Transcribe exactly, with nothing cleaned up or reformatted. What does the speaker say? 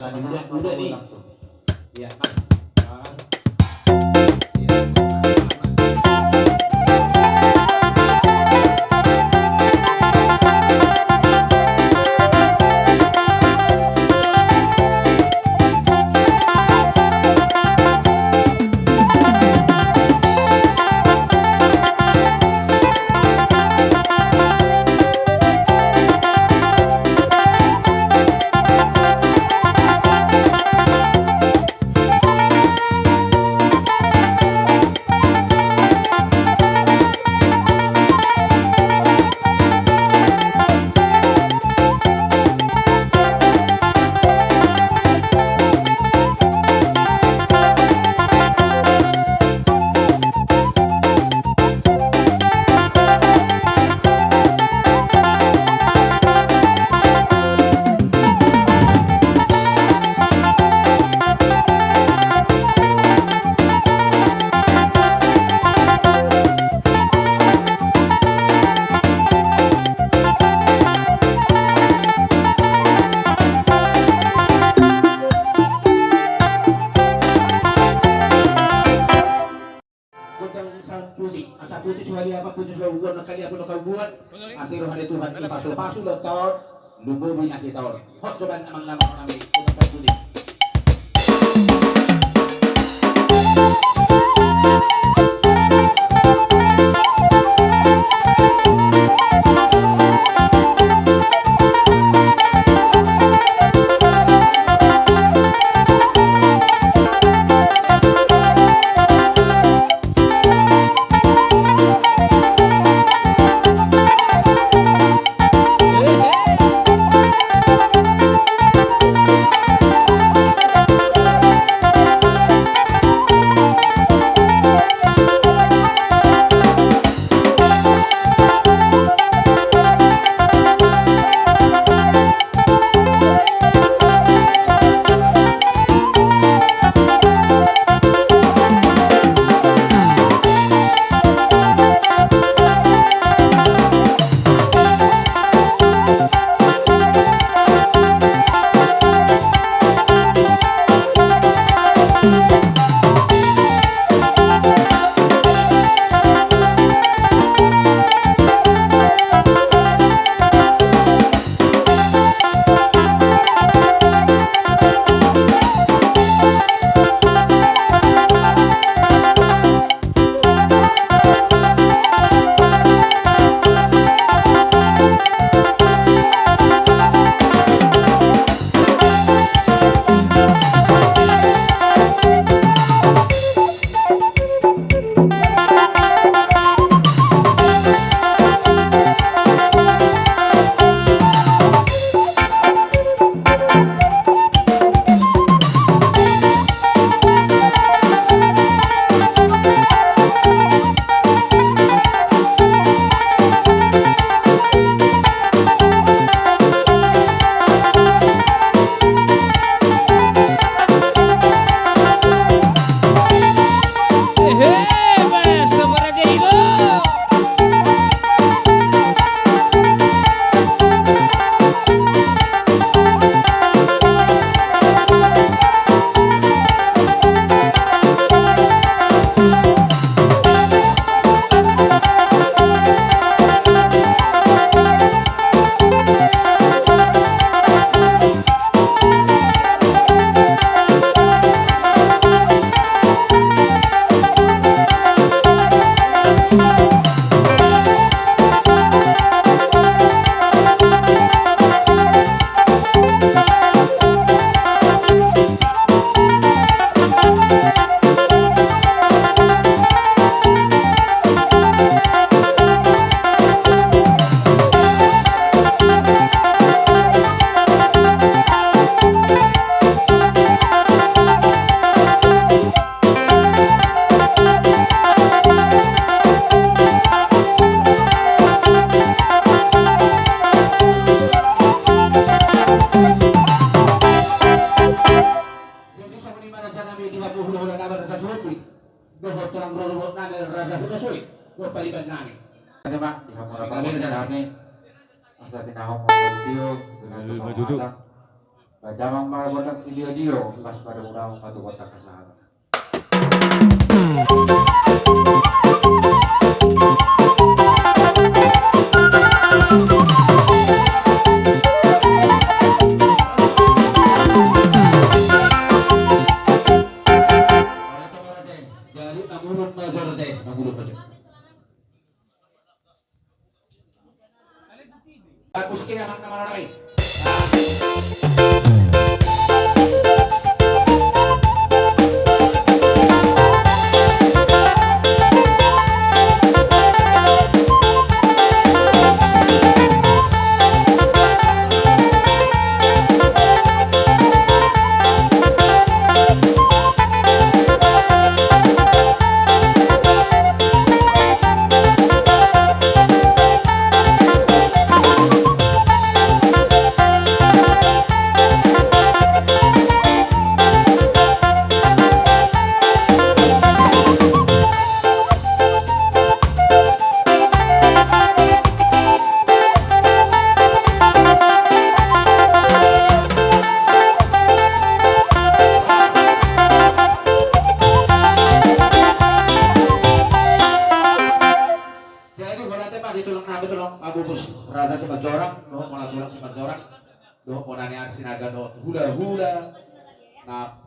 Tadi udah, udah nih. Ya. Gondang sampulu, sampulu suhali apa putus lagu buat nakali apa nakal buat. Asi rohani Tuhan i pasu-pasu do taon. Lumobi na hita on. Hot coba amang nama nami gondang sampulu. Jadi songon i ma raja nami di hamu hulahula nami raja Suhutwi. Dohot tulang rorobot nami raja Hutasuit. Dohot pariban nami. Ada ma di hamu raja nami. Asa tinahom. Maju, maju. Damang ma gondang sidio-dio, las ma damang patupaon angka sahala. Jadi, nangulun ma jor te, nangulun ma jor. Bagus kira, mantap, mana lagi? Jadi, holan te ma di tulang nami, tulang Pabubus Raja Simanjorang, dohot mona tulang Simanjorang, dohot mona ni ari Sinaga, dohot hulahula na